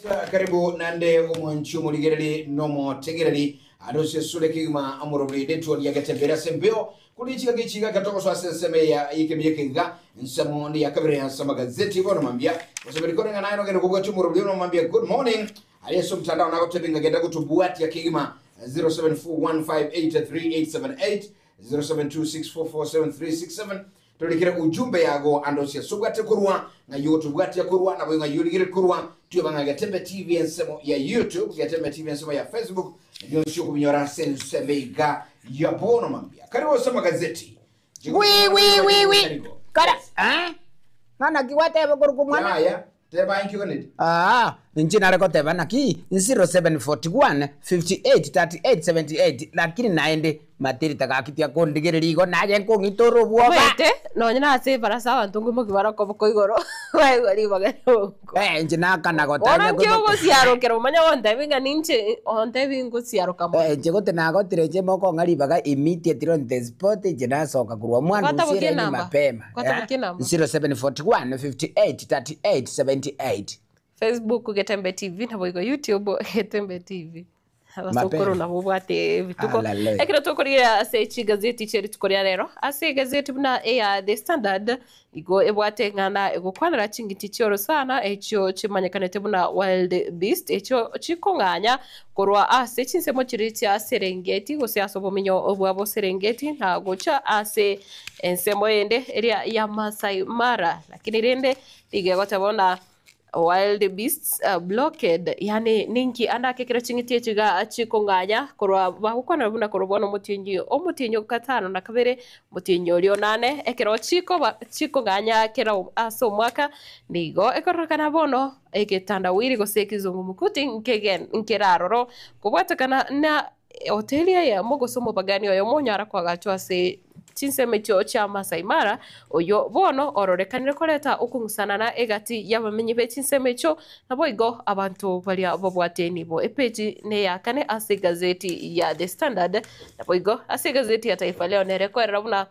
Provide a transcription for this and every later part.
Karibu naende omwanchi omorigereri nomotegereri ande ase esura ekegima omoroberi netwoni ya Getemberi ase embeo kuri chingaki echi iga togosoa ase ensemo eye y'ekemia ekeiga ensemo ya kabere ase amagazeti bono mambia gosaberi kore ng'a naye nogende kobwatia omoroberi ono mambia good morning aria ase omotandao nagotebia ng'a genda gotobwatia kegima 0741583878 0726447367 Torikere ujumbe yago ande ose ase obwate korwa, ng'ai ogotobwatia korwa, naboigo ng'ai origere korwa. Tweba ng'a Getembe TV ensemo ya YouTube, Getembe TV ensemo ya Facebook, na bionsi okobinyora ase ensemo iga ya bono mambia. Karibu ase amagazeti. Wi wi wi wi. Kara, eh? Ng'a naki gwateba korokwa omwana? Yaya, teba inki oganeti? Aa, inche nare goteba naki 0741 58 38 78 lakini naende Matilda gaki tiakondigereria igo naye nkong'ita ore obwoba. Omanyete, nonya na ase ebarasa abanto nkoimokia bare okoboko igoro baegwa ribaga ri'ogokwa. Eh, inche nakana Bono gotanya nki ogosiarokera omanye gontebia ng'a ninche ontebie ngosiaroka mono. Eh, inche gote nagotire inche mokong'a ribaga immediately on the spot inche nasoka korwa mwandusie Gwatabokia laini enamba? mapema. Gwatabokia enamba? 0741 58 38 78. Facebook Getembe TV naboigo YouTube Getembe TV. Abasokoro Mapema. nabo obwate ebituko. Hallelujah. Ekero tokorigereria ase chigazeti chie rituko ria rero, ase egazeti buna eya The Standard, igo ebwate eng'ana egokwanera ching'iti chi'orosana echio chimanyekanete buna wild beast, echio chikong'anya korwa ase chinsemo chiria chia Serengeti gose ase obomenyo bwabo Serengeti na gocha ase ensemo ende eria ya Maasai Mara. Lakini rende nigo egoteba buna Wild beasts blocked, yaani ninki ande ake ekero ching'iti echi iga chikong'anya korwa bagokwanera buna korwa bono omotienyi omotienyi o gatano na kabere, omotienyi oria onane, ekero chikoba chikong'anya kera ase omwaka, nigo ekororekana bono egetandawiri gose ekizungumkuti nkegen nkere aroro kobwatekana na Hoteli eyemo gose omobagani oyomo onyara koagachwa ase chinsemo echio chia Maasai Mara, oyio bono ororekanire koreta okong'usanana egati y'abamenyi be chinsemo echio, naboigo abanto baria babwate enibo. Epeji neya kane ase egazeti ya The Standard, naboigo ase egazeti ya Taifa Leo nere ekoerera buna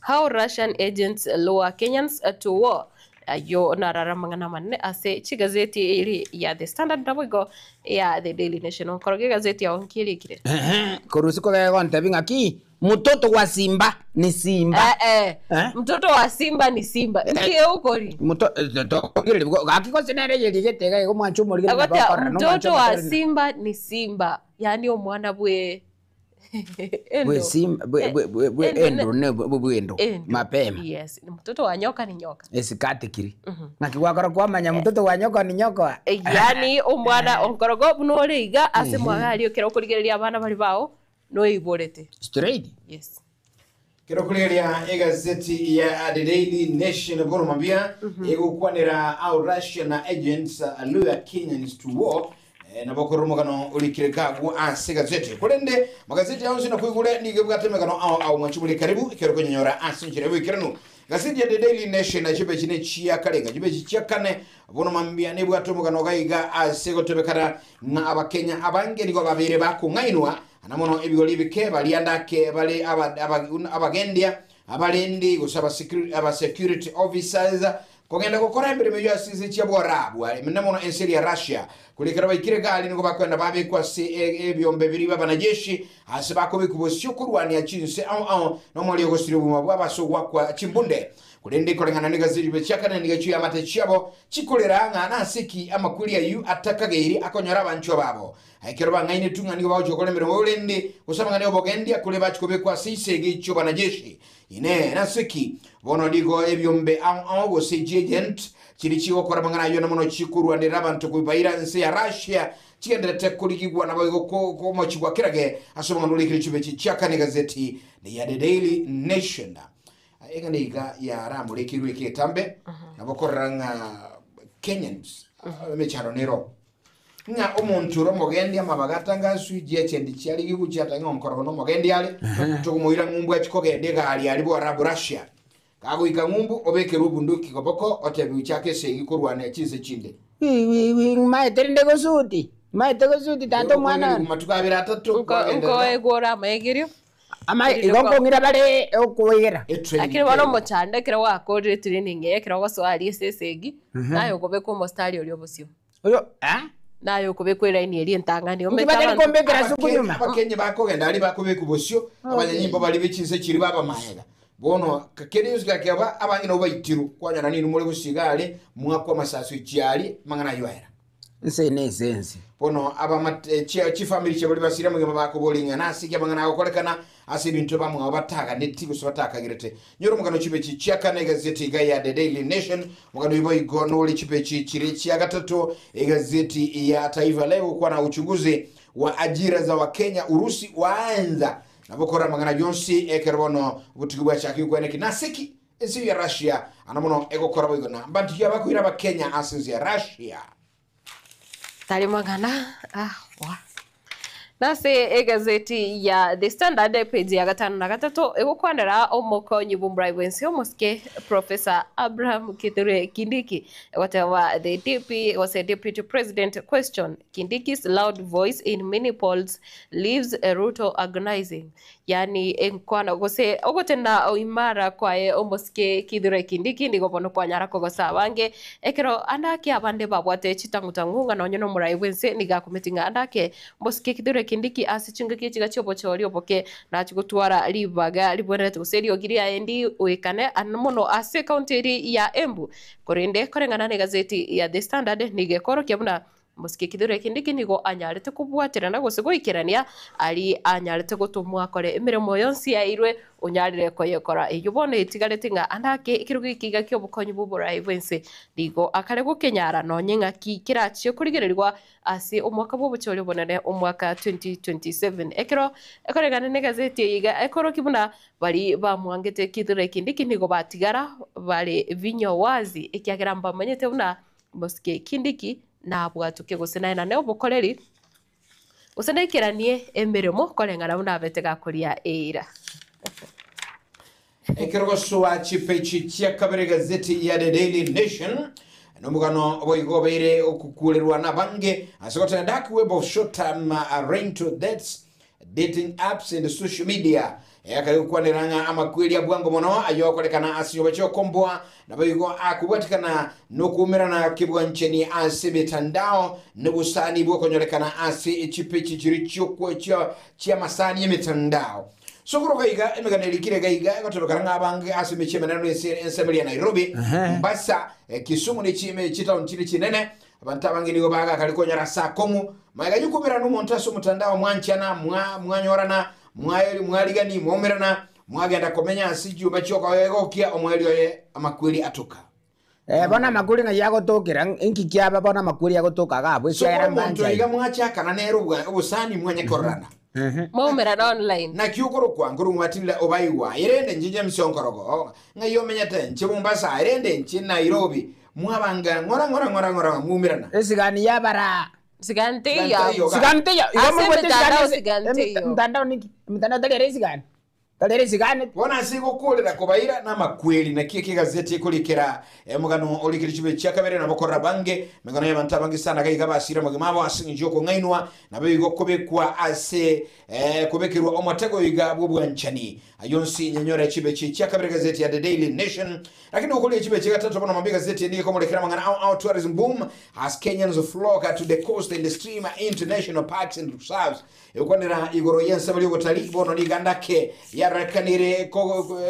How Russian Agents Lure Kenyans to War. Ayio narare amang'ana amanene ase chigazeti eri ya The Standard naboigo eya The Daily Nation. Onkoroge egazeti yao nki erikire? Ehe, korwa isiko gegontebia ng'aki, Mtoto wa simba ni simba. Eh, eh. Eh? Mtoto wa simba ni simba. Nki egokori? Mto- eh, tokorigereria bo- gaki gose nere eyerigete iga iga omwanche omorigereria nabo Agotea okorora, nomwanche mtoto wa omotoreri. simba ni simba. Yaani omwana bwe Bwe simba bwe bwe bwe bwe Endo endo ne bwe bwe endo Endo. mapema Yes, ni mtoto wa nyoka ni nyoka. esikati kiri ng'aki gwakora kwamanya mtoto wa nyoka ni nyoka Yaani omwana onkorogo buna ore iga ase mwagaria ekero okorigereria abana baria bao noiborete. Straight. Yes. Kero kurigereria egazeti ya The Daily Nation bono mambia egokwanera how Russian agents lure Kenyans to war eh, nabo korora omogano orikire kagwo ase egazeti korende magazeti aonsi nakoigure nigo ebwate emegano ao ao mwanchi bore karibu ekero okonyonyora ase enchera y'oboikeranu gazeti ya The Daily Nation chibechi ne chia karenga chibechi chia kane bono mambia nebwate omogano gaiga ase gotebekana ng'a abakenya abange nigo babeire bakong'ainwa Na mono ebigori ebike baria ndake bare abagendia, abarendi, gose abasecurity officers, kogenda gokora emeremo eyio ase ense chia Boarabu, na mono ense eria ya Russia. Korwa ekero baikire gari nigo bakoenda babekwa ase ebiombe biria bi'abanajeshi, ase bakobekwa bosio korwania chinse ao ao, na omoerio ogosiria obogima bwabo ase ogoakwa chimbunde. Korende koreng'ana negazeti ribe chia kane nigo chiamate chiabo chikorera ng'a nase ki amakweri ayio atakageiri akonyora abanchwa babo. Ekero bang'ainetwe ng'a nigo bagochia gokora emeremo y'oborende, gose amang'ana y'obogendia, korende bachia kobekwa ase isegi chi'obanajeshi. Inee! Nase ki bono nigo ebiombe ao ao gose chiagent chiria chigokora amang'ana ayio na mono chikorwanerera abanto kobaira ense ya Russia chigendererete korigigwa naboigo komochigwa kerage ase omong'ina orikire chibechi chia kane egazeti ya The Daily Nation? Eng'ana iga yaramorekeirwe eketambe nabo korora ng'a Kenyans emechando nero. Ng'a omonto ore omogendi amabaga atangaswe, chiachendi chiarigigwe chiatang'e onkorogo nomogendi are, tokomoira ng'umbu achie kogenda egari aria bw'Arabu Russia. Kagoika ng'umbu, obekerwe obunduki koboko, otebiwe chaka esegi korwania chinse chinde. Maete rinde gosuti, maete gosuti tata omwana one. Matuko abere atato, kwagenderera. Nkoegwa ore amaegerio. Ama igo nkong'ira bare okoegera. Etraining Lakini bono tero. omochando ekero gwakorire etraining eye ekero ogosoa aria ase esegi, naye okobekwa omostari oria obosio. Oyo eh? Naye okobekwa elaini eria entang'ani Inki omete batari abanto. kombekera ase okonyuma? Abakenye bakogenda aria bakobekwa bosio, abanyanyimbo baria be chinse chiria babamaega. Bono kende gionsi gakeba, abange nabo baitirwe, kwanyora ninwe more bosio iga aria, mwakwa amasaso echio aria, amang'ana ayio aera. Ense eye nese ense. Bono abamate chia chifamiri chia baria basire amagima bakoboria ng'a nase ki amang'ana agokorekana ase ebinto bamwabo bataganeti gose batakagerete. Nyora omogano chipechi chia kane egazeti iga ya The Daily Nation, omogano oyo boigo nore chipechi chire chia gatato egazeti ya Taifa Leo gokwana uchunguzi wa ajira za Wakenya Urusi waanza. Nabo kora amang'ana yonsi ekero bono obotuki bwachakire kweneki nase ki ense ya Russia ana mono egokora boigo na mbanto ki abakoira Abakenya ase ense ya Russia. Tari mang'ana ah, wa. Nase egazeti ya The Standard page ya gatano na gatato egokwanera omokonyi bw'omorai bw'ense omosike Professor Abraham Kithure Kindiki egoteba the DP gose Deputy President question Kindiki's loud voice in many polls leaves Ruto agonizing Yaani enkwana gose ogotenda imara kwaye omosike Kithure Kindiki nigo bono kwanyara kogosa abange, ekero ande ake abande babwate chitang'u-tang'u ng'a nonye nomorai bw'ense nigo akumeti ng'a ande ake omosike Kithure Kindiki ase chingaki echiga chi'obochori oboke nachie gotwara ribaga ribwenerete gose eriogi riaye ndiuekane mono ase ekaunti eria ya Embu. Korende koreng'ana negazeti ya The Standard nigo ekorokia buna Mosike Kithure Kindiki nigo anyarete kobwaterana gose goikerania aria anyarete gotomwa akore emeremo yonsi yaeirwe onyarire koyekora. Eyio bono etigarete ng'a ande ake ekerogo eke iga ki'obokonyi bw'oboraai bw'ense nigo akare gokenyara nonye ng'aki kerachie korigererigwa ase omwaka bw'obochori obonene omwaka 2027. Ekero ekoreng'ana negazeti eye iga ekorokia buna baria bamwangete Kithure Kindiki nigo batigara bare vinywa wazi ekiagera mbamanyete buna Mosike Kindiki nabwatoke gose naenane obokoreri, gose naikeranie emeremo koreng'ana buna abete gakoria eira. Ekero gosoa chipechi chia kabere gazeti ya The Daily Nation nomogano boigo obeire okukurerwa nabange ase goteba dark web of short term rental debts dating apps and social media Ekare gokwanera ng'a amakweri a bwango mono ayokorekana ase nyomba chi'okomboa, naboigo akobwatikana nokoumerana kebwanchani ase emetandao, nobosani bw'okonyorekana ase chipechi chiria chi'amasani y'emetandao. Sokoro gaiga emegano erikire gaiga egotebekana ng'a abange ase emechie emenene ase ensemo eria ya Nairobi, Mombasa, Kisumu ne chitaoni chiria chinene, Abanto abange nigo bagakare konyora ase akong'u, magega y'okomerana nomonto ase omotandao mwanchana, mwanyorana, mwarigani, mwaumerana, mwagenda komenya ase chinyomba chi'okoegokia, omoerio oye amakweri atoka. Eh, bono amakweri ng'ai agotokera, inki kiaba bono amakweri agotoka iga abwo, Sokoro ekiagera omonto mbanchaine. iga mwachakana nere obosani mwanye kororana. Mwaumerana online. Naki okorokwa nkorokwa Matilda obaigwa, erende inche James Onkorogo, ng'ai omenyete, inche Mombasa, erende inche Nairobi, Mwabanga ng'ora ng'ora ng'ora ng'ora mwaumerana. Esigani y'abaraa. Sigani Sigani teiyo. teiyo. Sigani teiyo. Igo Ase moigwete emitandao esigani ase- sigani emita- teiyo. Mtandao niki? Emitandao tari ere esigani. Tari ere esigani. Bono ase gokoorera kobaira namakweri, naki eke egazeti ekorikera omogano orikire chibe chia kabere nabo korora bange, emegano y'abanto abange sana gaiga basire amagima abo ase engencho y'okong'ainwa, naboigo kobekwa ase kobekerwa omotego oiga bw'obwanchani. Ayio onsi nyanyore chibe chi chia kabere egazeti ya The Daily Nation. Lakini okoria chibe chia gatato bono mambia egazeti nigo ekomorekera amang'ana ao ao tourism boom as Kenyans flock to the coast and stream into national parks and reserves. Egokwanera igoro y'ensemo ri'obotari bono riganda ake riarorekanire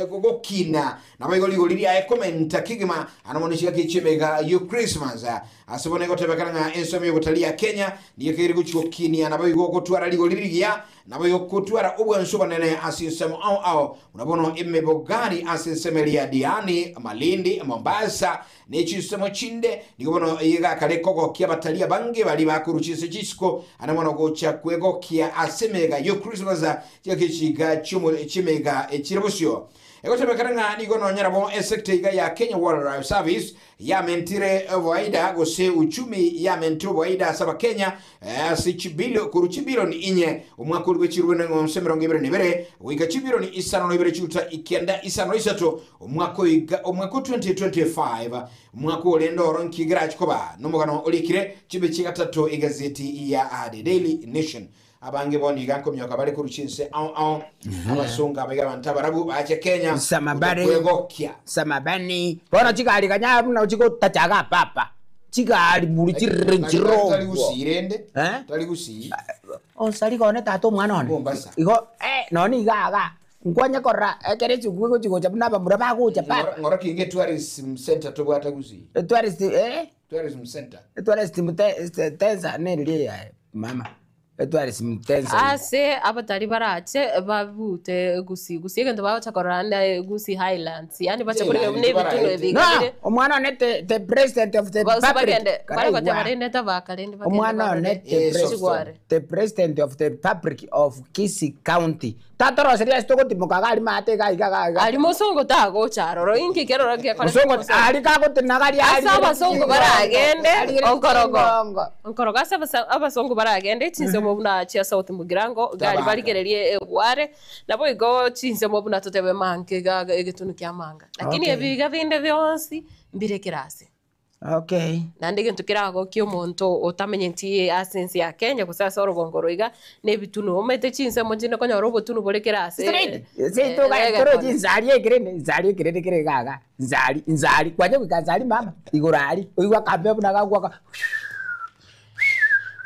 gokina naboigo rigori riaye komenta kegima ano mono chingaki chi'emega y'Christmas. Ase bono egotebekana ng'a ensemo y'obotari ya Kenya nigo ekegire gochia gokinia naboigo gotwara rigori rigiya naboigo gotwara obwansu obonene ase ensemo ao ao buna bono emebogari ase ensemo eria ya Diani, Malindi, Mombasa Ne chinsemo chinde nigo bono egakare kogokia abatari abange baria bakorwa chinse chisiko ane mono gocha kwegokia ase emeyega y'Okrismasi chingaki chiga chi'emeyega echire bosio. Egotebekana ng'a nigo nonya nabo esecta iga ya Kenya Wildlife Service yamentire oboaida gose uchumi yamentire oboaida ase abakenya ase chibilio korwa chibilioni inye omwaka oria bwe chirube na eng'onso emerongo ebere na ebere goika chibilioni isano na ibere chiuta ikenda isano na isato Omwaka oika omwaka o 2025, omwaka orende oro nki gerache koba nomogano orikire chibe gatato egazeti ya The Daily Nation. Abange bono iga nkomioka bare korwa chinse ao ao, abasongo abaiga abanto abarabu bache Kenya Samabare. kwegokia. Samabani. Bono chigari kanya buna chigotacha iga papa. Chigari buru chirire Tari nchirogwo. gusii rende. Eh? Tari gusii. Osari gone tata omwana one. Mombasa. Igo eh nonye iga iga nkwanye korora ekere esukuru egochi gocha buna abamura bagocha pa. Ng'ora kinge tourism center tobwate gusii. Tourist eh Tourism center. tourist tensa neriria yaye mama. Tourism tensa. Ase abatari barache babute Gusii Gusii egento bagocha korora na Gusii Highlands yaani bache Yeah, korora buna ebituno baraete. ebi No, bire omwana one the, the president of the Bausi republic. bagende bare Karaigwa. goteba rende tabaka rende bagende Omwana one barore the, Eh, president, chigware. the president of the republic of Kisii County. Tatoroseria ase togotimoka iga aria maate iga iga iga iga. Ari mosongo tagocha aroro inki keroro gekorete Mosongo mosongo. ari kagotenena gari Ase abasongo baragende onkorogo onkorogo. onkorogo ase abasongo baragende chinsemo buna chia South Mugirango gari Tabaka. barigererie egware nabo igo chinsemo buna totebe mange iga egetunu kia manga lakini Okay. ebiga binde bionsi mbire kerase Okay. naende egento keragokia omonto otamenyeti ase ense ya Kenya gose ase orobongo rwa iga na ebitunu omanyete chinsemo chinde okonyora obotunu bore kera ase Straight. Seito ga toro nzari ekere nzari ekere kere gaga. Nzari nzari kwanye goika nzari mama. Igoro ari oigwa kambe buna gagwaka.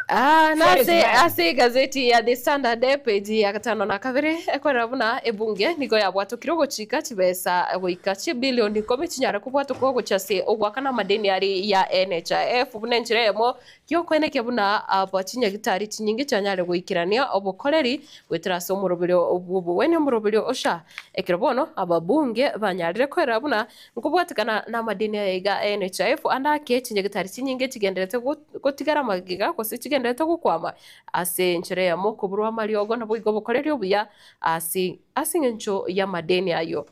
Ah, Forest nase man. ase igazeti ya The Standard page ya gatano na kabere ekorera buna ebunge nigo yabwatokire ogochika chibesa goika chibilioni ikomi chinyare kobwatokwa ogochia ase ogwakana amadeni ari ya NHIF buna enchera eyemo yokweneke buna aba chinyagitari chinyinge chianyare goikerania obokoreri goetera ase omoroberio bw'oboweni omoroberio osha ekero bono ababunge banyarire koerera buna nkobwatikana na amadeni aya iga NHIF ande ake chinyagitari chinyinge chigenderete gotigara amagega gose chigenderete gokwama ase enchera eyemo koburwa amariogo nabo igo obokoreri obuya ase ase eng'encho y'amadeni ayo.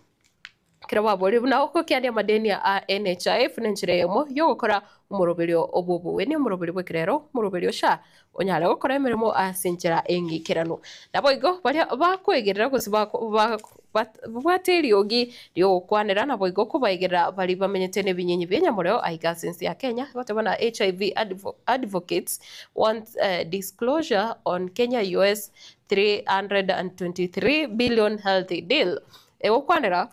Kero baborire buna ogokiania amadeni a NHIF na enchera eyemo yogokora omoroberio obwoboweni omoroberio bwa ekerero omoroberio SHA onyare gokora emeremo ase enchera eng'ikeranu. Nabo igo baria bakoegerera gose babwate eriogi riogokwanera nabo igo kobaigerera bari bamenyete na ebinyenyi bia enyamoreo aiga ase ense ya Kenya goteba na HIV advocates want disclosure on Kenya US 323 billion health deal. Egokwanera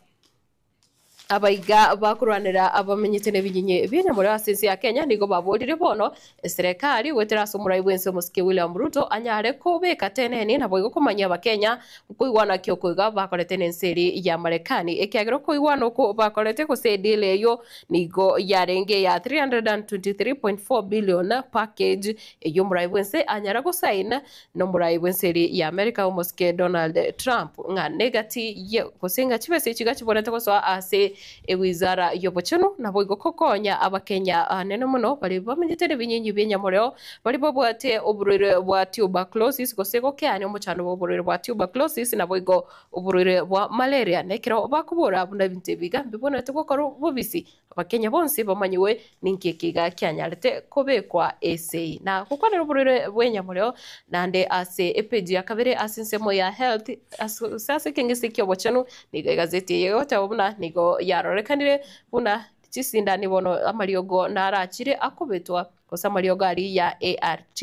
abaiga bakorwanera abamenyete na ebinyenyi bia enyamoreo ase ense ya Kenya nigo baborire bono eserekari goetera ase omorai bwa ense omosike William Ruto anyare kobeka teneni nabo igo komanyia abakenya nkoigwana ki okoiga bakorete na ense eri ya Marekani ekiagera okoigwana oko bakorete gose edeal eyo nigo yarenge ya 323.4 billion package eyo omorai bwa ense anyara gosaina na omorai bwa ense eri ya America omosike Donald Trump ng'a negati ye gose ng'a chibesa echi iga chiborete gosoa ase ewizara y'obochenu nabo igo kokonya abakenya anene mono bari bamenyete na ebinyinyi bia enyamoreo bari babwate oborwaire bwa tuberculosis gose gokeania omochando bwa oborwaire bwa tuberculosis nabo igo oborwaire bwa malaria nekero bakobora buna ebinto ebiga mbibonete gokora bobisi abakenya bonsi bamanyiwe ninki ekiga kianyarete kobekwa esei na gokwanera oborwaire bwa enyamoreo naende ase epeji ya kabere ase ensemo ya health ase ase ekeng'ese kia obochenu nigo egazeti eye egoteba buna nigo yarorekanire buna chisindani bono amariogo narachire akobetwa gose amariogo ari ya ART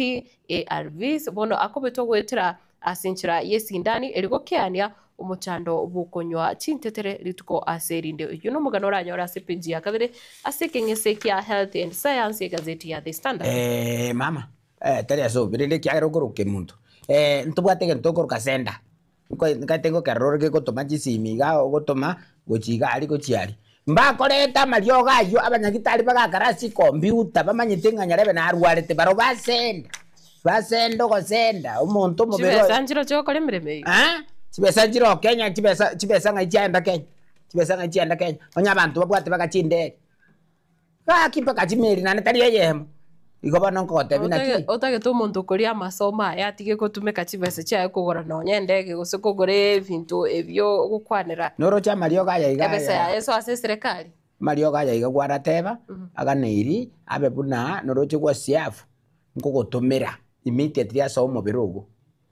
ARVs bono akobetwa goetera ase enchera ya esindani erigokeania omochando bwokonywa chintetere rituko ase erinde oywo na omogano oranyore ase epeji ya kabere ase ekeng'ese kia health and science egazeti ya The Standard. Mama tari ase obo rende ekiagera okoroka emonto ntobwate egento okoroka senda nkaete ngokerora ore gegotoma chisimi iga ogotoma gochia iga aria gochia aria. Mbakorete amariogo aywo abanyagitari bagakara ase ecomputer bamanyete ng'a nyarebe narwarete baro basenda basenda ogosenda omonto omobere oye. Chibesa nchiro chiokora emeremo eywo. Chibesa nchire oo Kenya chibesa chibesa ng'ai chiaenda Kenya chibesa ng'ai chiaenda Kenya onye abanto babwate baka chindege gaki mpaka chimeri naende tari eyemo igo bono nkogotebia naki. Otagete omonto okoria amasomo aya atige gotumeka chibesa chiaye kogora nonya endege gose kogora ebinto ebio ogokwanera. Noroche amariogo aya iga Ebesa aya. yaye ase ase eserekari. Amariogo aya iga kwarateba aganeiri abe buna noroche gwa siafu nkogotomera immediately ase omobere ogo.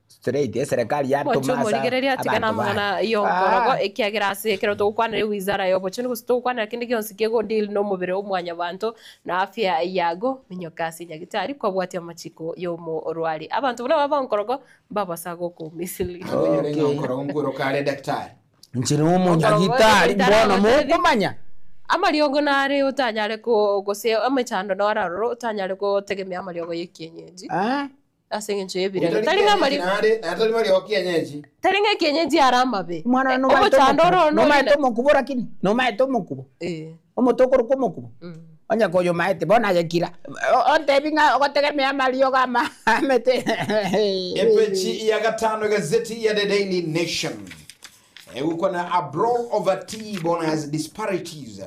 Straight eserekari Moche yatoma ase omorigereria atige abanto baye. namang'ana yonkorogo Ah. ekiagera ase ekero togokwanera ewizara ya obochenu gose togokwanera kende gionsi kegodeal na omobere o mwanyabanto na afya yago minyoka ase nyagitari kwabwatia amachiko ya omorwari. Abanto buna baba onkorogo mbabasa gokomisili. Onyore ng'a Okay. onkorogo nkwero kare daktari. Inche nomonyagitari Onkorogo bono daktari mokomanya. Amariogo nare otanyare ko gose emechando nore aroro otanyare gotegemea amariogo ya ekienyeji Eh? ase eng'encho y'ebirero. Tari ng'a amari Naende tari mariogo kienyeji. tari ng'a ekienyeji are amabe. Omwana Eh, nomaete Omochando omokubo. oro nore Nomaete na- omokubo lakini nomaete omokubo. Eh, Omote okorokwa omokubo. Onye koyomaete bono aye kira. Ontebi ng'a ogotegemea amariogo ama amete. Epeji ya gatano gazeti ya The Daily Nation egukwana a brawl over tea bonus disparities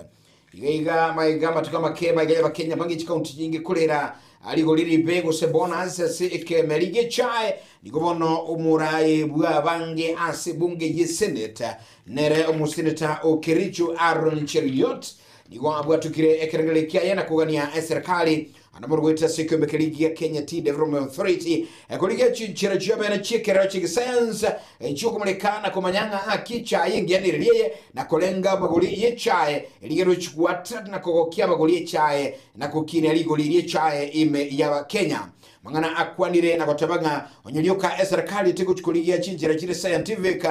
iga iga maiga matuka make maiga y'abakenya bange chikaunti nyingi kurera arigo riribe gose bonus ase ekemeri gichae nigo bono omurae bwa bange ase bunge ye senate nere omuseneta o Kericho Aaron Cheruiyot nigo abwatukire ekerengere kiaye na kugania eserikali anamorgoita sekombe ligi ya Kenya Tea Development Authority ekorigia chinchera chiabene chiekerero chigisayansi chiokumurikana kumanyang'a akichaye ngianiririe na korenga magori yechaye rigero chikuata na kogokia magori yechaye na kukina rigori riechaye ime ya Kenya mang'ana akwanire na gotabang'a onyerioka eserikali tiguchikorigia chinchera chire scientific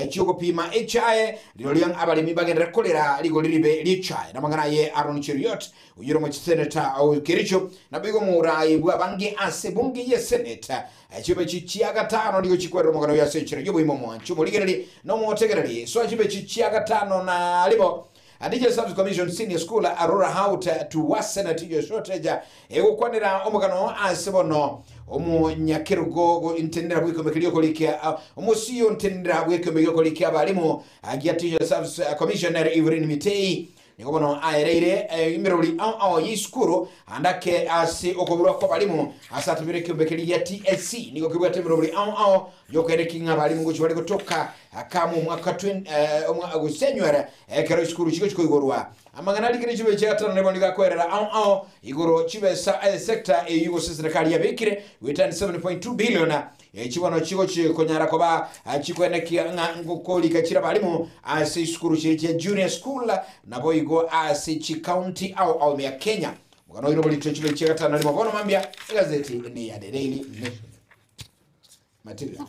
chiogopima echaye riroria abaremi bagendera korera rigori ribe richaye na mang'ana ye Aaron Cheruiyot oyire omochiseneta o Kericho nabigo morai bwa bange ase bunge ye senate chibe chichia gatano nigo chikwerera omogano ya ase enchera yoboimo mwancho morigereri nomotegereri so chibe chichia gatano na ribo Teacher Service Commission Senior School Aurora how to worsen teacher shortage egokwanera omogano ase bono omonyakerugo ntendera bwikomekerio korikia omusio ntendera bwikomekerio korikia abarimu agia Teacher Service Commissioner Evelyn Mitei nigo bono aereire imirori ao ao y'isukuru andake ase okoburwa kwa barimu ase atumire kiombekeri gia TSC nigo kibwate imirori ao ao yokereki ng'a barimu gochi bari gotoka kama omwaka gusenywera ekero isukuru chigo chikoigorwa amang'ana arikire chibe chiatano nibo nigakwerera ao ao igoro chibesa sector eyu gose serikali yabikire gwetani 7.2 billion chibono chigo chikonyara koba chikwenekia ng'a ngokorika chira barimu ase isukuru chiri chia junior school nabo igo ase chikaunti ao ao ya Kenya mugano iro buli chibe chigatano limo bono mambia igazeti ni ya The Daily Nation Matilda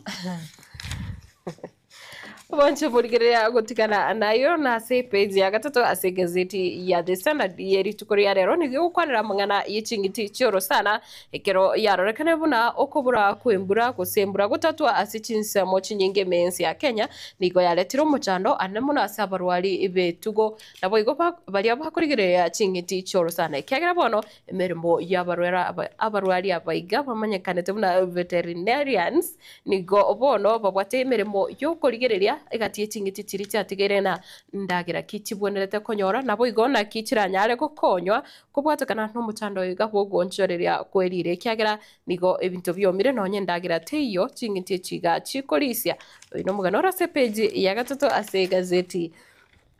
Bonche murigereria gotigana nayo na ase page ya gatato ase gazeti ya The Standard yerituko ria rero nigio gukwanera mang'ana yeching'iti chioro sana ekero yarorekane buna okobura kwembura gose embura gotatwa ase chinsemo chinyinge emensi ya Kenya nigo yaretire omochando ane mono ase abarwari betugo nabo igo baria bakorigereria ching'iti chioro sana ekiagera bono emeremo ya abarwera abarwari abaiga bamanyekanete buna veterinarians nigo bono babwate emeremo yokorigereria egati eching'iti chiri chiatigere na ndagira ki chibwenerete konyora nabo igo naki chiranyare gokonywa kobwatekana na omochando oyo iga bwogonchoreria kwerire ekiagera nigo ebinto biomire nonye ndagira teiyo ching'iti echiga chikorisia oyo na omogano ore ase page ya gatato ase egazeti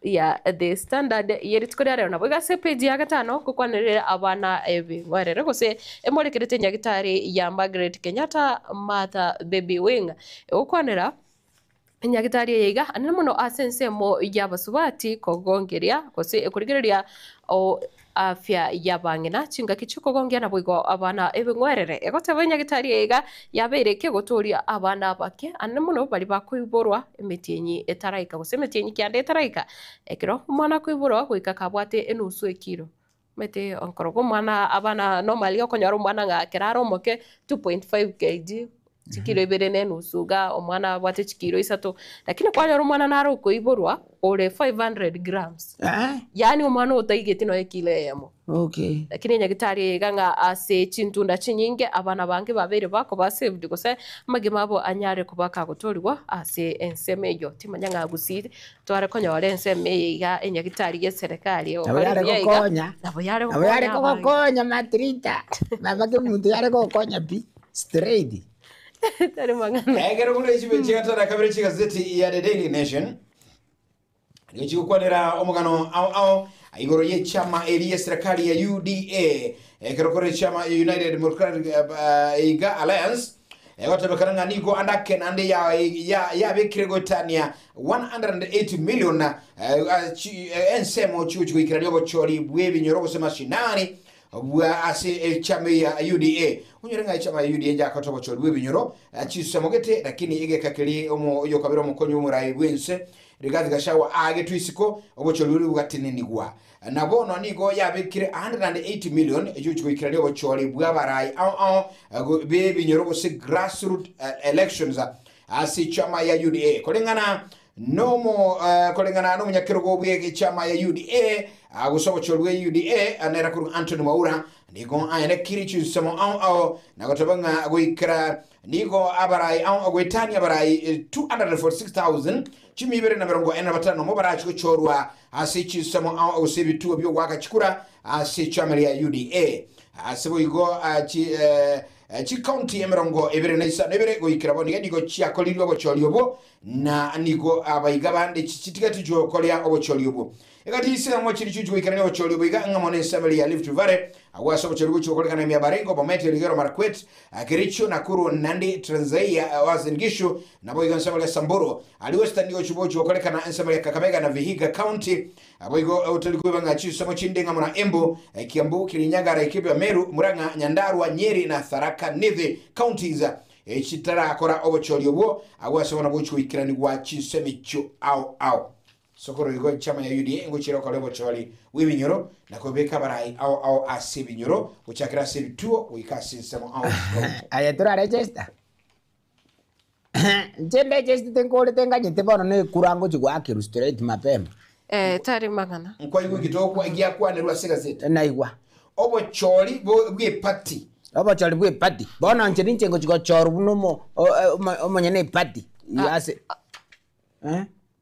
ya The Standard yerituko ria rero nabo iga ase page ya gatano gokwanerera abana ebing'werere gose emorekerete nyagitari ya Margaret Kenyatta Martha Baby Wing egokwanera enyagitari eye iga anene mono ase ensemo ya basubati kogongeria gose ekorigereria o afya ya bang'ina chingaki chikogongea nabo igo abana ebing'werere egoteba enyagitari eye iga yabeire kegotoria abana abake anene mono bari bakoiborwa emetienyi etaraika gose emetienyi kianda etaraika ekero omwana akoiborwa goika kabwate enusu ekiro mete onkorogo omwana abana normally okonyora omwana ng'a ekero are omoke 2.5 kg chikiro ibere na enusu iga omwana abwate chikiro isato lakini kwanyora omwana nare okoiborwa ore 500 grams Eh? yaani omwana otaigeti noe ekilo eyemo Okay. lakini enyagitari iga ng'a ase chintunda chinyinge abana bange babeire bakoba saved gose amagima abo anyare koba kagotorigwa ase ensemo eyo timanya ng'a gusii tware konyora ensemo eye iga enyagitari ya eserekari Nabo yare gokonya. nabo yare Nabo yare gokonya abange. kogokonya Matilda. Baba ke muntu yare gokonya pi straight. Tari mang'ana ekero kure chibe chigatara kabere chigazeti ya The Daily Nation nigo chigokwanera omogano ao ao igoro y'echama eri ya serikali ya UDA ekero kore chama ya United Democratic iga Alliance egotebekana ng'a nigo andake nande yabekire gotania 180 million ensemo chigo chigoikerania obochori bwa ebinyoro gose mashinani. bwa ase echama ya UDA. Onyore ng'a echama ya UDA njakota obochori bw'ebinyoro chisemo gete, lakini egeka keria omo oyokabere omokonyi bw'omorai bw'ense Rigathi Gachagua aagetwe isiko, obochori boria bogatenenigwa. Na bono nigo yabekire 180 million echio goikerania obochori bw'abarai ao ao b'ebinyoro gose grassroot elections ase echama ya UDA. Koreng'ana nomo koreng'ana nomonyakerogo bw'echama ya UDA gose obochori bwa UDA nere korwa Anthony Mwaura nigo aenekire chinsemo ao ao na goteba ng'a goikera Nigo abarai ao goetania abarai 246,000 chimia ibere na merongo ene na batano nomo barache gochorwa ase chinsemo ao gose ebituo bi'ogoaka chikura ase echama ria UDA. Ase boigo chikaunti emerongo ebere na isano ibere goikera bono iga nigo chiakorirwe obochori obwo, na nigo abaiga bande chitigeti chiokoria obochori obwo. Egati y'isemo chiria chigochia goikerania obochori obo iga ng'amo nensemo eria ya Rift Valley, agwo ase obochori gochia gokorekana ime ya Baringo, Bomet, Elgeyo Marakwet, Kericho, Nakuru, Nandi, Trans Nzoia, Uasin Gishu, naboigo ensemo eria Samburu. Aria Western nigo gochia gokorekana ensemo eria Kakamega na Vihiga County. Naboigo otari kweba ng'a chinsemo chinde ng'amo na Embu, Kiambu, Kirinyaga, Laikipia, Meru, Murang'a, Nyandarua, Nyeri na Tharaka Nithi counties echitarakora obochori obwo, agwo ase bono gochia goikeranigwa chinsemo echio ao ao. Sokoro igo echama ya UDA ngochiera gokora obochori bw'ebinyoro na kobeka abarai ao ao ase ebinyoro, gochakera ase ebituo goika ase ensemo ao ao. Aye torarechesta? Inche ndechestete nkorete nganyete bono na ekura ngochia goakerwa straight mapema. Eh, tari mang'ana. Nkwaigwa egitokwa egiakwanerwa ase egazeti. Naigwa. Obochori bw'epati. Obochori bw'epati. Bono inche ninche ngochia gochorwa buna omo omonyene epati ase.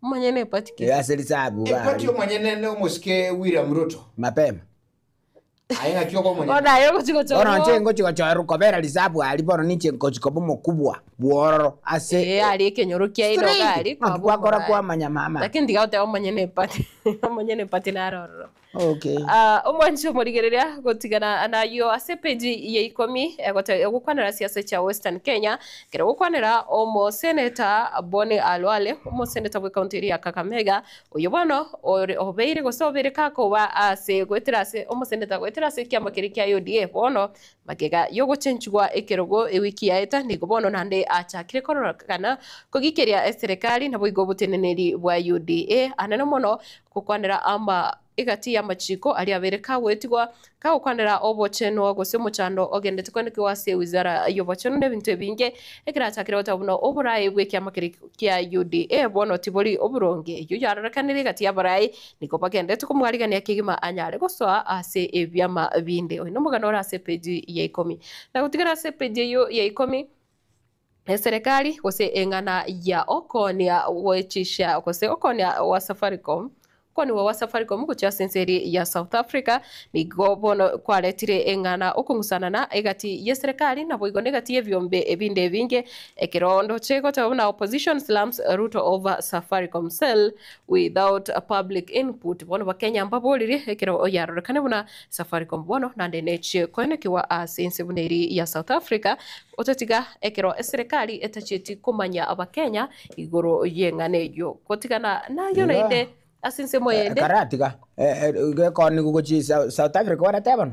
Omonyene epati ki? Ase risabu Epati omonyene ne omosike William Ruto. Mapema. Aye ng'aki oba omonyene? Bono aye ogochia Bono gochorwa. inche ngochia gochorwa kobera risabu aria bono ninche ngochia koba omokubwa bwororo ase Eh, aria ekenyoro kiaino Straight. iga aria Ng'aki kwaba gwakora omorai. kwamanya mama. Lakini tiga goteba omonyene epati omonyene epati naro ororo. Okay. Ah, omwanchi omorigereria gotigana nayio ase epeji ya ikomi egote egokwanera siasa chia Western Kenya ekero egokwanera omoseneta Boni Khalwale omoseneta bw'ecounty eria ya Kakamega Oyio bono ore obeire gose obeire kakoba ase goetera ase omoseneta goetera ase ekiama keria kia UDA bono magega y'ogochenchigwa ekerogo ewiki yaeta nigo bono naende achakire kororekana kogikeria eserekari naboigo oboteneneri bwa UDA anene mono gokwanera ama egati y'amachiko aria abeire kagoetigwa Kagokwanera obochenwa gose omochando ogendete kwenekigwa ase wizara y'obochenu na ebinto ebinge, ekerachakire goteba buna oboraai bw'ekiama keria kia UDA bono tibori oboronge. Eyio yarorekanire egati y'abarai nigo bagenderete komwarigania kegima anyare gosoa ase ebiama binde. Oyo nomogano ore ase epeji ya ikomi. Na gotigara ase epeji eyio ya ikomi, Eserekari gose eng'ana ya okoonia gwechisha gose okoonia gwa Safaricom okoonigwa gwa Safaricom gochia ase ense eria ya South Africa nigo bono kwaretire eng'ana okong'usanana egati y'eserekari naboigo negati y'ebiombe ebinde ebinge ekero ndoche goteba buna opposition slams Ruto over Safaricom sale without public input bono bakenya mbaboririe ekero yarorekane buna Safaricom bono naende nechie koenekigwa ase ense buna eria ya South Africa Otatiga ekero eserekari etacheti komanya Abakenya igoro y'eng'ana eyio. Gotigana nayio naende ase ensemo eyende. Karatiga gekonigo gochia South Africa gwarateba bono?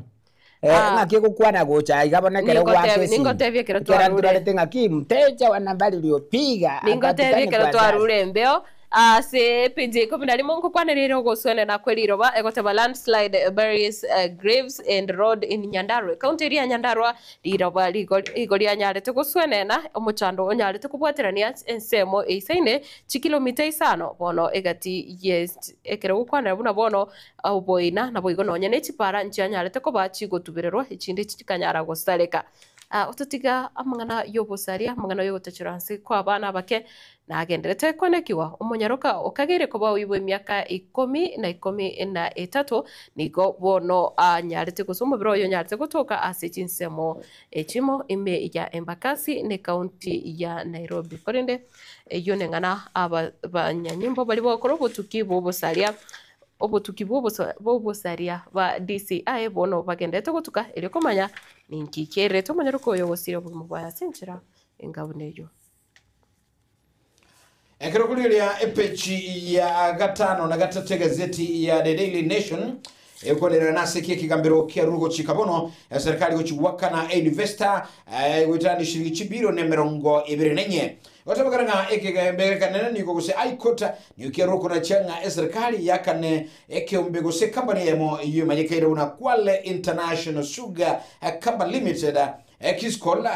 Ah. Ng'aki egokwana gocha aiga bono ekero Ningotebie- gwaka esimi. ningotebie ekero Ekero twarure. nturarete ng'aki mteja wa nambari uliopiga Ningotebie hapatikani ekero kwa sasa. twarure embeo ase epinji ya ikomi na rimo nkokwanera ere ogosuenena kwe riroba egoteba landslide buries graves and road in Nyandarua. Ekaunti eria ya Nyandarua Riroba rigo rianyarete goswenena, omochando onyarete kobwaterania ensemo eisaine chikilomita isano bono egati ye ekero gokwanera buna bono oboina naboigo nonya ne chipara nchianyarete koba chigotubererwa echinde chikanyara gosareka. Ototiga amang'ana y'obosaria, amang'ana y'ogotachera nse kw'abana abake Nagenderete kwenekigwa, omonyaroka okageire koba oyio bw'emiaka ikomi na ikomi na etato, nigo bono anyarete gose omobere oye onyarete gotoka ase chinsemo echimo ime ya Embakasi ne county ya Nairobi. Korende eyio neng'ana abanyanyimbo baria bagokora obotuki bw'obosaria obotuki bw'obosaria ba DCI bono bagenderete gotuka erio komanya ninki kererete omonyaroka oyo gosira obogima bwaye ase enchera enga buna eyio. Ekero korigereria epeji ya gatano na gatato egazeti ya The Daily Nation Egokwanera nase ki ekegambero kiarure gochika bono eserikari gochi goakana einvesta goetania shiringi chibilioni 24. Gotebekana ng'a ekegambero ekenene nigo gose High Court nigo kiarure konacha ng'a eserikari yakane ekeombe gose company eyemo eyio emanyekaine buna Kwale International Sugar Company Limited Kiscol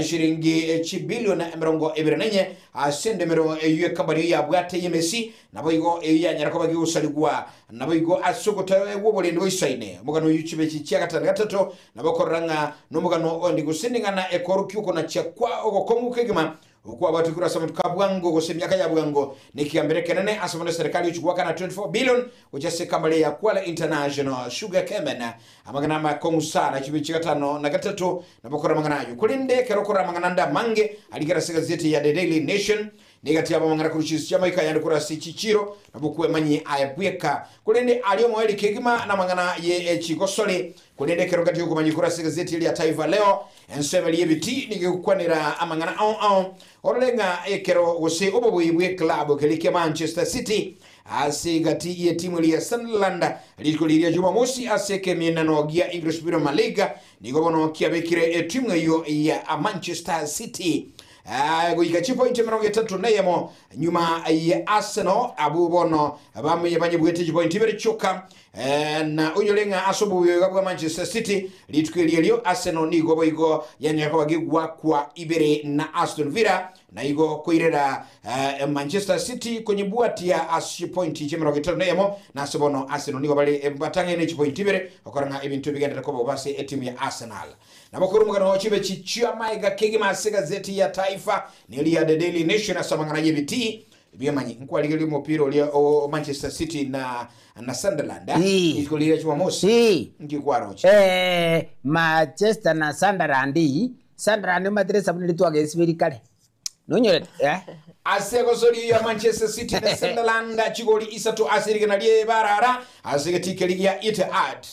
shiringi chibilioni 24 ase endemero eyio ecompany eyio yabwate y'emesi Naboigo eyio yanyara koba gegosarigwa, naboigo ase ogotaegwa oborendi boisaine. Omogano oyio chibechi chia gatano gatato nabo okorora ng'a nomogano onde gose neng'ana ekoorokia okonachia kwa ogokong'u kegima okwabwatwe korwa ase amatuko a bwango gose emiaka ya bwango nekegambero ekenene ase bono eserekari gochia goakana 24 billion gochia ase ekambari ya Kwale International Sugar Company. Amang'ana amakong'u sana chibechi gatano na gatato nabo okorora amang'ana ayio. Korende ekero okorora amang'ana ande amange arikere ase egazeti ya The Daily Nation Negati y'abamang'ana korwa chinse chi'amaika ayande korwa ase chichiiro, nabo kwemanyie aye bweka. Korende aria omoerio kegima namang'ana ye chigosori. Korende ekero gati y'okomanyia korwa ase egazeti eria Taifa Leo, ensemo eria y'ebiti nigo egokwanera amang'ana ao ao. Orore ng'a ekero gose obobui bw'eklabu keria kia Manchester City ase egati y'etimu eria ya Sunderland rituko riria Jumamosi ase ekemienano gia English Premier League nigo bono kiabekire etimu eyio ya Manchester City goika chipointi 31 nyuma ya Arsenal abwo bono bamenye banyebwete chipointi ibere chioka. Na onyore ng'a ase obobuya bwa Manchester City rituko eri erio Arsenal nigo boigo yanyara koba gegwakwa ibere na Aston Villa na igo koirera Manchester City konyebwatia ase chipointi chia 51 na ase bono Arsenal nigo bare batang'aine chipointi ibere gokora ng'a ebinto bigenderere koba bobe ase etimu ya Arsenal. Nabo korwa omogano oo chibe chichi'amaega kegima ase egazeti ya Taifa na eria The Daily Nation ase amang'ana y'ebitii bi'emanyi. Nkwarigereria omopira oria o Manchester City na na Sunderland Ii. rituko riria Jumamosi. Ii. Nki kwaroche? Manchester na Sunderland, Sunderland omanyete esabuni riria twagesiberie kare. Nonyorete eh? Ase egosoria ya Manchester City na Sunderland chigori isato ase rigena ri'ebarara ase egetii keria gia Etihad.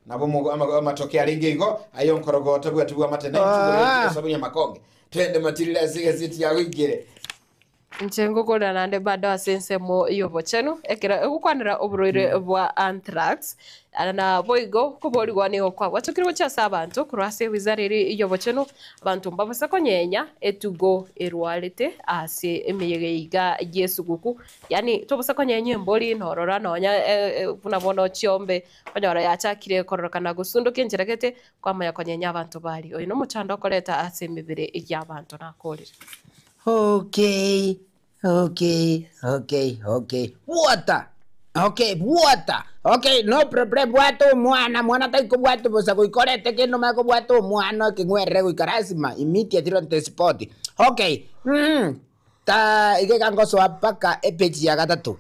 Nabo amatoke arenge igo, aye onkorogo otabwati bw'amate, na entugo Ah. esabuni y'amakonge. Twende matirire ase egaseti yago ikere. Inche ngokorera naende bado ase ensemo y'obochenu, ekero egokwanera oborwaire bwa anthrax, na boigo koborigwa nigo kwabwatokire gochia ase abanto korwa ase ewizara eria y'obochenu, abanto mbabase konyenya etugo erwarete ase emeyega iga y'esuguku, yaani tobasa konyenya embori norora nonya buna bono chiombe Okonyora yachakire kororekana gosundokia enchera gete, kwamanya konyenya abanto baria. Oyo nomochando okoreta ase emebere y'abanto nakorire. Okay, okay, okay, okay. Bwata! Okay, bwata! Okay, no problem, bwata omwana, mwana tari kobwata bosa goika orete kende omanye kobwata omwana ekeng'werere goika lazima immediately on the spot. Okay, mmh. Ta iga ekangosoa mpaka epeji ya gatato.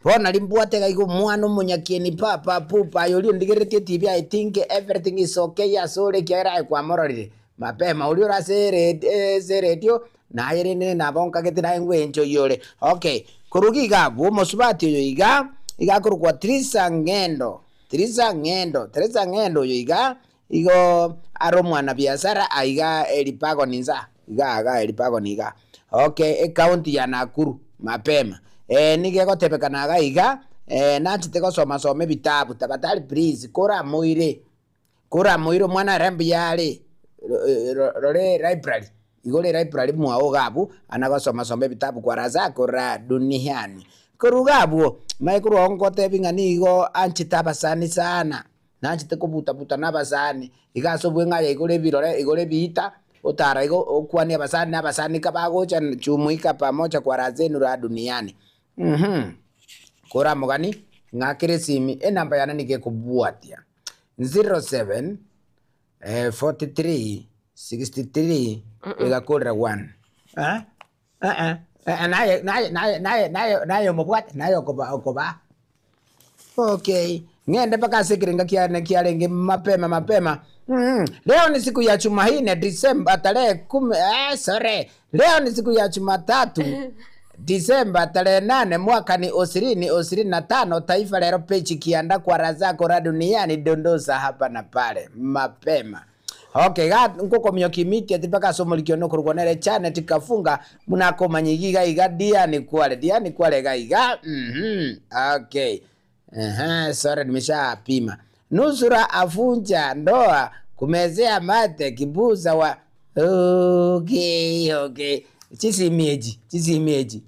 Bono nari mbwate iga iga omwana omonyakieni papa pupa aye oria ondigereretie etibi I think everything is okay ase ore ekiagera aye kwamororire mapema oria ore ase ase eredio naye rende nabo nkagete naye ngwenchoyie ore okay. Korwa iga abwo omosubati oyo iga, iga akorokwa Triza Ng'endo, Triza Ng'endo, Triza Ng'endo oyo iga Igo are omwanabiasara aiga Elipagoni insa, iga iga Elipagoni iga. Okay, ecounty ya Nakuru mapema. Eh, nigo egotebekana iga iga, eh, nachete gosoma soma ebitabu, tafadhali please, koramoire, koramoire omwana ere mbuya are, rore library, igoro elibrary mwao iga abwo, ana gosoma soma ebitabu kwa razako ra duniani. Korwa iga abwo, omanye korwa oo ngotebi ng'a nigo anchete abasani sana. Nanchete kobuta-buta nabasani, iga ase obweng'aya igoro ebirore, igoro ebiita, otara igo okwanie abasani na abasani kabagocha jumuika pamoja kwa raha zenu raha duniani. Uhum. Koramogani, ng'akere esimi, enamba yane nigo ekobwatia, 07 43 63 egakorera 1. Eh? Eh, eh, naye naye naye naye naye naye omobwate, naye okoba okobaa. Okay, ng'ende mpaka ase ekerenga kiane kiarenge mapema mapema. Leo ni siku ya Jumanne Disemba tarehe kumi, eh, sorry. Leo ni siku ya Jumatatu Disemba tarehe 8 mwaka ni ishirini 25 Taifa Leo peji kianda kwa razako la duniani dondosa hapa na pale mapema. Okay, iga ngokomiokia immediately mpaka ase omoriki one okorokwa nere Janet Kafunga buna akomanya iga iga iga Diani Kware Diani Kware iga iga okay ehe sorry nimeshapima. Nusura afunja ndoa kumezea mate kibuza wa okay, okay. Chisimi echi, chisimi echi.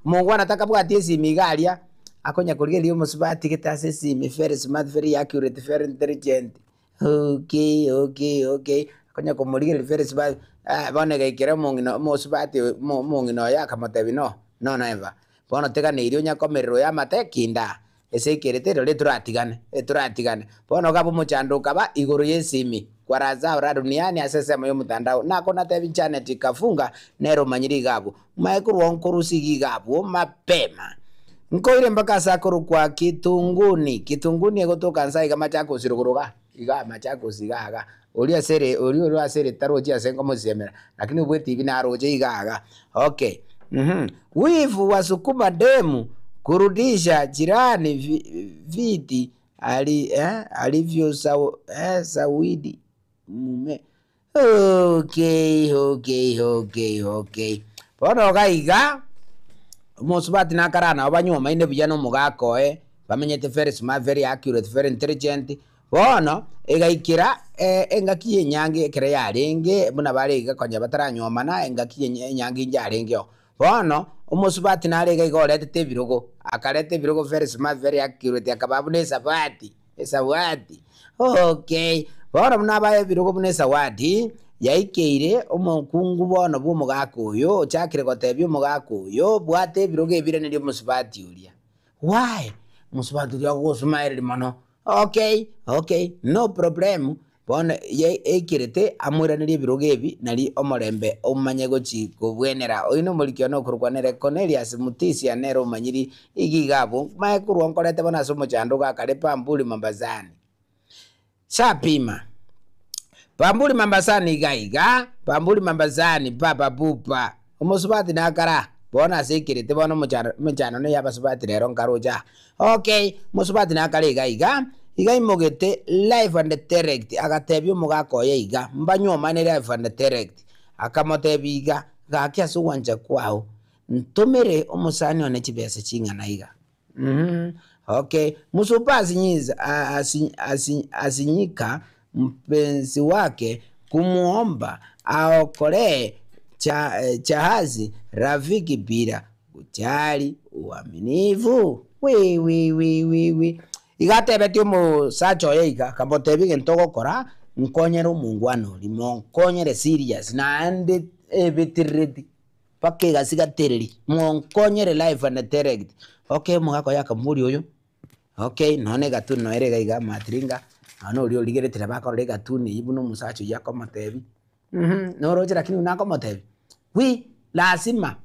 Omongwana takabwati esimi iga aria, akonya korigereria omosubati gete ase esimi very smart, very accurate, very intelligent. Okay, okay, okay. Akonya komorigereria very smart, ah, bono egaikera omong'ina omosubati oyo omo omong'ina oye akamotebia no, no never. Bono tiganeirie onya komerera oyo amate kinda. Ase ekerete rirorio toratigane, toratigane. Bono okaba omochando okaba igoro y'esimi, kwa razao ra duniani ase ensemo y'omotandao. Nako natebi Janet Kafunga nere omanyire iga abwo. Mae korwa nkorusia iga iga abwo mapema. Nkoire mpaka ase akorokwa Kitunguni, Kitunguni egotoka nse aiga Machakos rogoro igaa, igaa Machakos igaa igaa. Oria ase ere oria ore ase ere tarochi ase nkomosiemera, lakini obwete ebi naroche igaa igaa. Okay, mmh. Wivu wasukuma demu kurudisha jirani viti ali eh, alivyo eh, sawidi mume. Okay, okay, okay, okay. Bono iga iga, omosubati nakare nabo banywomaine buya na omogaka oye, bamenyete very smart, very accurate, very intelligent. Bono egaikera engaki y'enyangi ekero yarenge, buna bare iga konya bataranyuomana, engaki y'enyangi inche arengeo. Bono omosubati nare iga iga oretete ebirogo, akareta ebirogo very smart, very accurate, akabaa buna esabati, esawadi, okay. Bono buna abae ebirogo buna esawadi, yaikeire omokungu bono bw'omogaka oyo, ochakire gotebia omogaka oyo, bwata ebirogo ebiranerie omosubati oria. Why? Omosubati oria agogosumaereria mono. Okay, okay, no problem, bono ye eikerete amoiranerie ebirogo ebi nari omorembe omanye gochi kobwenera. Oyio nomoriki one okorokwa nere Cornelius Mutisia nere omanyiri iga iga abwo. Mae korwa nkorete bono ase omochando ogakare Bamburi Mambasani. Sapima. Bamburi Mambasani iga iga, Bamburi Mambasani papa pupa. Omosubati nakara, bono ase ekerete bono omochando emechando neye abasubati rero nkaroche aa. Okay, omosubati nakare iga iga, iga aimogete live and direct agatebia omogaka oye iga, mbanyuomane live and direct. Akamotebia iga, gaki ase ogwancha kwao, ntomere omosani one chibesa ching'ana iga. Uhum okay Musupa asinyiza asinyika mpenzi wake kumuomba aokolee jahazi rafiki bila kujali uaminifu wiwiwiwiwi Iga atebetie omosacha oye iga akamotebia egento ogokora nkonyere omongwana oria monkonyere serious naende ebeterereti. Mpaka egasi gatereri, monkonyere live and direct. Okay omogaka oye akamoboria oyo, okay nonya na egatuni nonya ere iga iga amatiringa, nonya na oria origeretie nabo akorora egatuni eywo buna omosacha oyio akomotebia, mh noroche lakini buna akomotebia, wi lazima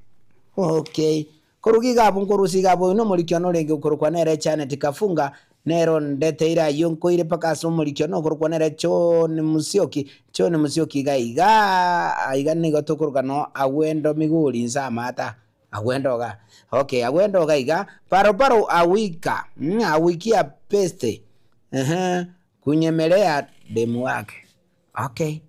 okay. Koruga iga abwo nkorusia iga abwo, oyo nomoriki one orenge okorokwa nere Janet Kafunga, nere ondeteire ayio nkoire mpaka ase omoriki one okorokwa nere John Musyoki, John Musyoki iga iga, aiga nigo tokoroka no agwendo migori inse amata, agwendo iga, okay agwendo iga iga, barobaro awika, awikia beste, ehe, kunyemelea demu wake, okay.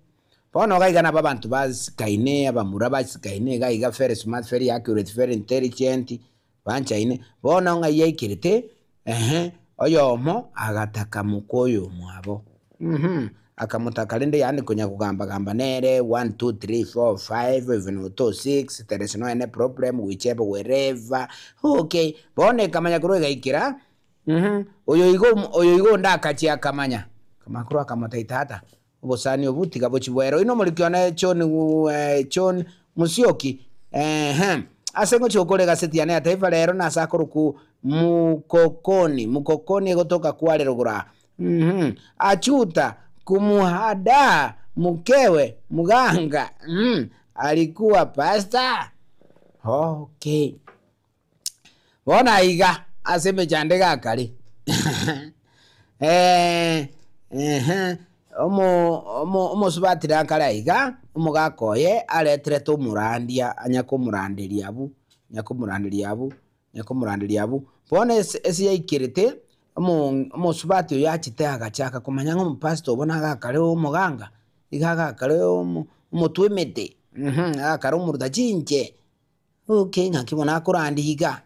Bono iga iga nabo abanto basikaine, abamura basikaine iga iga very smart, very accurate, very intelligent, banchaine. Bono ng'ai yaikerete, ehe, oyomo agataka moka oyomwabo, mh, akamotaka rende yaani konya kogamba gamba nere, one, two, three, four, five, even two, six, there is no any problem, whichever, wherever, okay. Bono ekamanya korwa egaikera, mh, oyo igo oyo igo onde akachia akamanya, akamanya korwa akamotebia tata. Obosani obo tiga bochie bwere. Oyio nomoriki one John John Musyoki eeh ase ngochia gokora egaseti yane ya Taifa Lero nase akorokwa Mukokoni Mukokoni egotoka kware rogoro aa uhmm Achuta kumuhadaa mukewe muganga uhmm alikuwa pastor okay. Bono aiga ase emechando egakare omosubati nakare aiga, omogaka oye areterete omorandia anya komoranderia abwo, anya komoranderia abwo, anya komoranderia abwo. Bono ase ase yaikerete, omosubati oyo achete agachaka komanya ng'a omopastor obo nagakare omoganga, iga agakare omotwe emete, agakare omoruta chinche. Okay, ng'aki bono akorandia iga?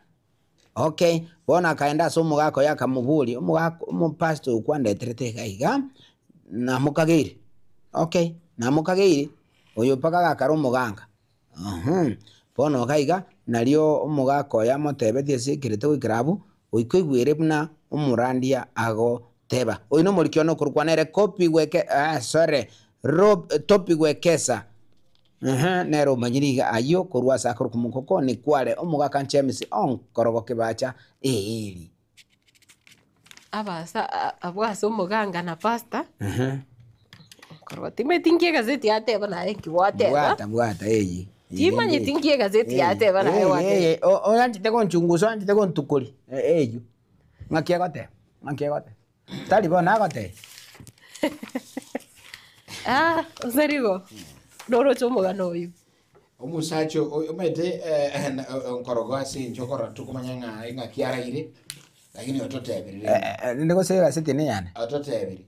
Okay, bono akaenda ase omogaka oye akamoboria, omogaka omopastor oyo kwandeterete iga iga, namokageire? Okay, namokageire, oyo mpaka agakara omoganga. Uhum, bono iga iga, nario omogaka oye amotebetie ase ekerete goikera abwo, goika oigwere buna omorandia agoteba. Oyo na omoriki one okorokwa nere Kopi Gweke ah sorry, Rob Topi Gwekesa. Ehe, nere omanyire iga ayio korwa ase akorokwa Mokokoni kware omogaka James onkorogo kebacha eeri. Abasa abwo ase omoganga na pastor, nkorwa timanyeti nki egazeti yateba naye nki gwateba. Bwata bwata eye. Timanyeti nki egazeti yateba naye gwateba. Eye oanchete gonchungusa oanchete gontukoria eywo. Ng'aki egoteba? Ng'aki egoteba? Tari bono agotebia. Ah, osarigo, noroche omogano oyio. Omosacha oyo omanyete nkorogo ase inche okorora tokomanya ng'a eng'aki araire, lakini ototebire rende. Rende gose egaseti ene yane. Ototebire.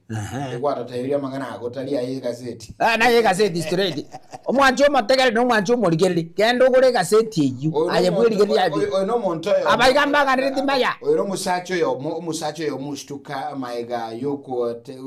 Egwatotebirie amang'ana ago tari aye egaseti. Ah, naye egaseti straight. Omwanchi omotegereri na omwanchi omorigereria, genda ogore egaseti eyio, aye bwerigererie aye buya. Oyo nomonto oyomo. Abaiga mbaganere timaya. Oyo nomosacha oyomo, omosacha oyomo oshtuka amaega yokote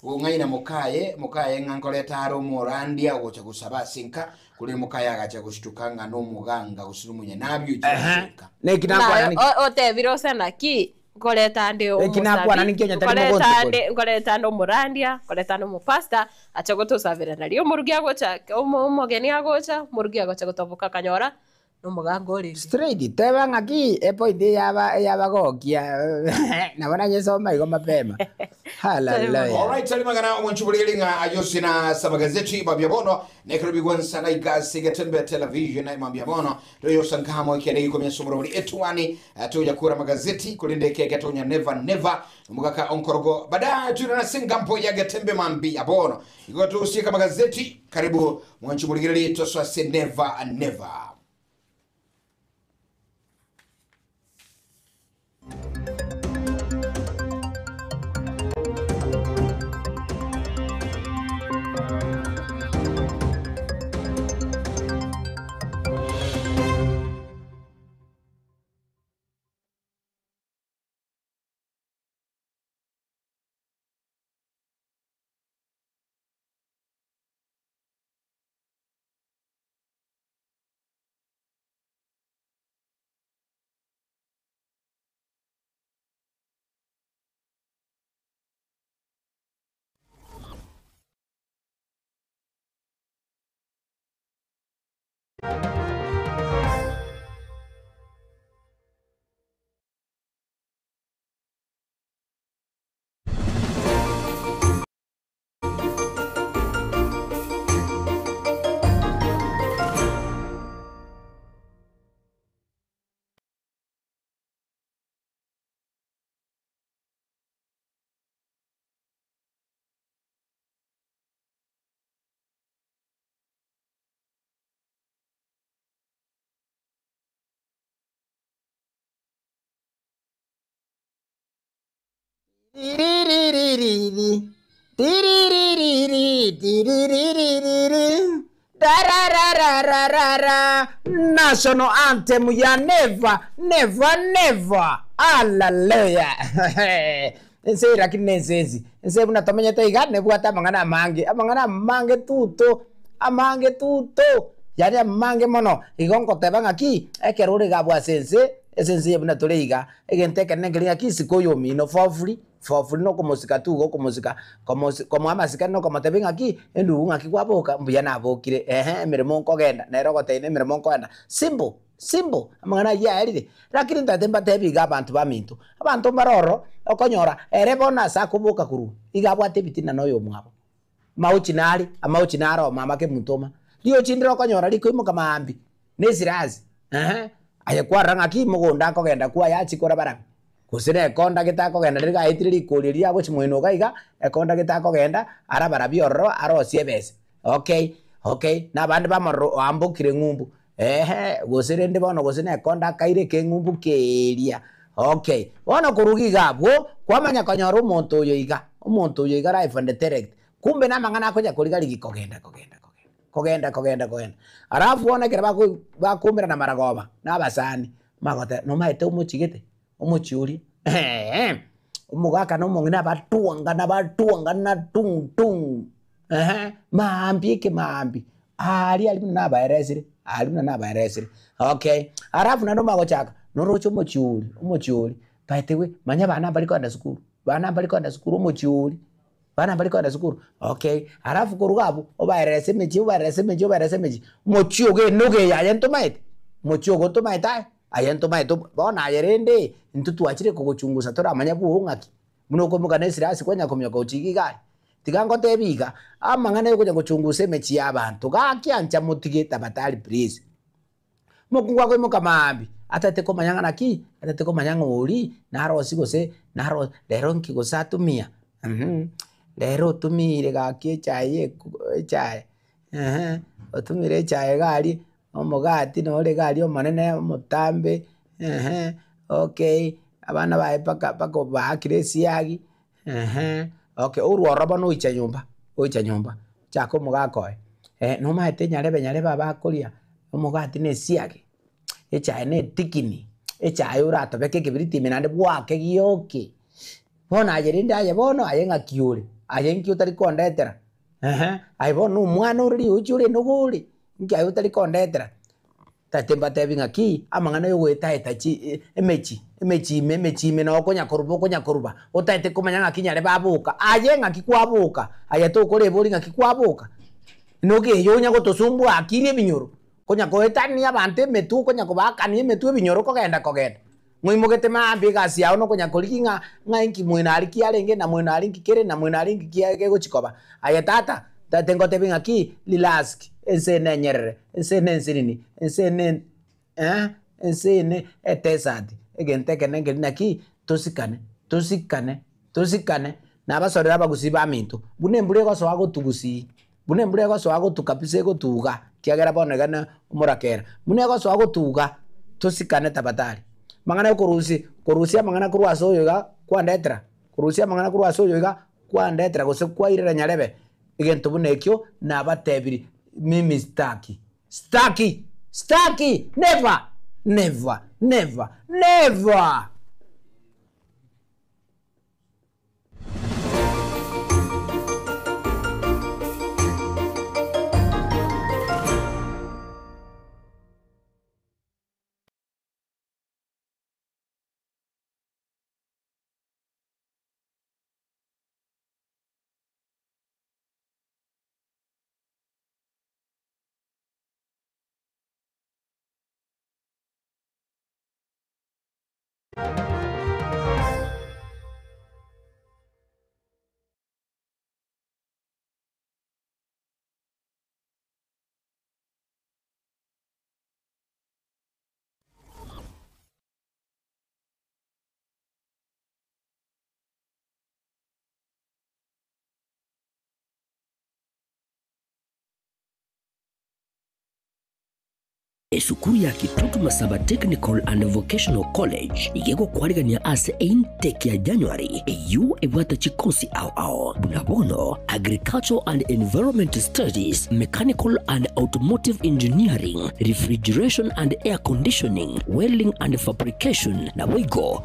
gong'aina mokaye, mokaye ng'a nkoreta are omorandia ogocha gosaba ase enka, korende mokaye agacha goshtuka ng'a nomoganga gose nomonyanabi ochire ase enka. Neki nakwana Naye niki? otebire ose naki, nkoreta nde Eki nakwana omosabi, ninki onye tari nkoreta mogonsi nde nkoreta nde omorandia, nkoreta nde omopastor, ache gotosabera nario omorugi agocha omo omogeni agocha, omorugi agocha gotoboka akanyora nomoganga orenge. Straight, teba ng'aki epoint eyaba eyabagokia nabo nanyesoma igo mapema. Hallelujah. Alright, tari magana omonchi burigeri ng'a ayose na samagazeti babia bono nekero bigwansa na igasi getembe television na mambia bono toyosa nkamo ekere gikomia somorobori etuani toya kura magazeti korende keke tonya never never omogaka onkorogo baadaye tuira na singampo ya getembe mambia bono igo tusieka magazeti karibu mwanchi burigeri toswase never never. Tiriririri, tiriririri, tiriririri, darararararara, National anthem ya never, never, never. Hallelujah. Ense eye lakini nense ensi. Ense buna tomenyete iga nebwate amang'ana amange, amang'ana amange tuto, amange tuto, yaani amange mono. Igo nkoteba ng'aki, ekero ore iga abwo ase ense, ase ense eye buna tore iga, Egento ekenene nkeria ng'a isiko oyomino for free, for free nokomosika tu igo okomosika, komosi komoa amasikani na okomotebia ng'aki, endugu ng'aki kwaboka, mbuya nabokire, ehe emeremo nkogenda, nere ogotebia na emeremo nkogenda, simple, simple, amang'ana ayio aerire. Lakini ntagete mbatebie iga abanto baminto, abanto mbare ororo, okonyora ere bono ase akoboka korwa, iga abwate ebitina na oyomwabo. Amaochi nare, amaochi naro mama kemunto oma. Riochi ndire okonyora rikoimoka maambia, na esirasi, eeh, aye kwarora ng'aki mogondo akogenda kwaye achie korabarabi, gose na ekonda gete akogenda riria gaetire rikori erio agochia moino iga iga, ekonda gete akogenda, arabarabie ororo arosie ebesa, okay, okay, na abande bamorora oambokire ng'umbu, eeh, gose rende bono gose na ekonda akaire ekeng'umbu keria, okay. Bono korwa iga abwo, kwamanya konyora omonto oyo iga, omonto oyo iga life and direct, kumbe na amang'ana akonya koriga rigia kogenda kogenda kogenda, kogenda kogenda kogenda. Alafu bono ekero bako bakoumerana maragoba, na abasani. Omanye goteba nomaete omochigete, omochie oria eeh, omogaka na omong'ina abatwangana batwangana tung tung eeh, maambia ekemaambia, aria aria buna nabaeresire, aria buna nabaeresire okay. Alafu naende omanye gochaka, noroche omochie oria, omochie oria, by the way, manya abana mbari kogenda sukuru, bana mbari kogenda sukuru omochie oria. Bana mbari kogenda sukuru? Okay, alafu korwa abwo, obaerese emechie obaerese emechie obaerese emechie, omochie ogo enogo eye aye ntomaete, omochie ogo ntomaete aye, aye ntomaete obo bono aye rende, intwe twachire kogochungusa toramanya bwogo ng'aki, buna okoimoka na esirasi kwanya kominyoka gochia iga iga aria. Tiga ngotebi iga, amang'ana ya okonya gochungusa emechie ya abanto, gaki ancha motige tafadhali please. Omokungu akoimoka maambia, atagete komanya ng'a naki, atagete komanya ng'a oria narosie gose naro rero nki gose atumia mh, rero otumiire gaki echae ya echae eeh, otumire echae iga aria, omogati nore iga aria omonene omotambe eeh, okay, abana baye mpaka mpaka obaakire esiagi eeh, okay, orwa ororo bono oicha nyomba, oicha nyomba, chaka omogaka oye, nomaete nyarebe nyarebe abakoria. Omogati na esiagi, echae na etikini, echae oratobeke ekebiriti ime naende bwake gioke. Bono aye rende aye bono aye ng'aki ore? Aye nki otari kondetera? Eeh, aye bono na omwana ore rigochi ore enogo ore, nki aye otari kondetera? Tata mbatebi ng'aki, amang'ana ya ogoetaeta chi emechi, emechi ime emechi ime noo okonya koruba okonya koruba, otaete komanya ng'aki nyare baboka, aye ng'aki kwaboka? Aye tokorebori ng'aki kwaboka? Noka eye onya gotosumbua akiri ebinyoro, konya koetania abanto emetwe, konya kobaakania emetwe ebinyoro kogenda kogenda. Moimogete mambia egasi yao nokonya korigia ng'a ng'a inki mweno aria kiarenge na mweno aria inki kere na mweno aria inki kia kegochi koba. Aye tata, ntagete ngotebi ng'aki, relax, ense eye nenyerere, ense eye nensinini, ense eye ne eh, ense eye ne edesert, egento ekenene nkeri naki, tosikane, tosikane, tosikane, nabasorire abagusii baminto, buna embura egosoa gotugusii, buna embura egosoa gotu kabisa egotuga, ekiagera bono iga na omorakera, buna egosoa gotuga, tosikane tafadhali. Amang'ana ya okorusia, korusia amang'ana korwa ase oyo iga kwandetera, korusia amang'ana korwa ase oyo iga kwandetera gose kwairera nyarebe, egento buna ekio nabatebirie mimi sitaki. Staki! Staki! Never! Never! Never! Never! Esukuru ya Kitutu Masaba Technical and Vocational College iga egokwarigania ase eintake ya January eyio ebwate chikosi ao ao buna bono Agricultural and Environment Studies, Mechanical and Automotive Engineering, Refrigeration and Air Conditioning, Welding and Fabrication naboigo.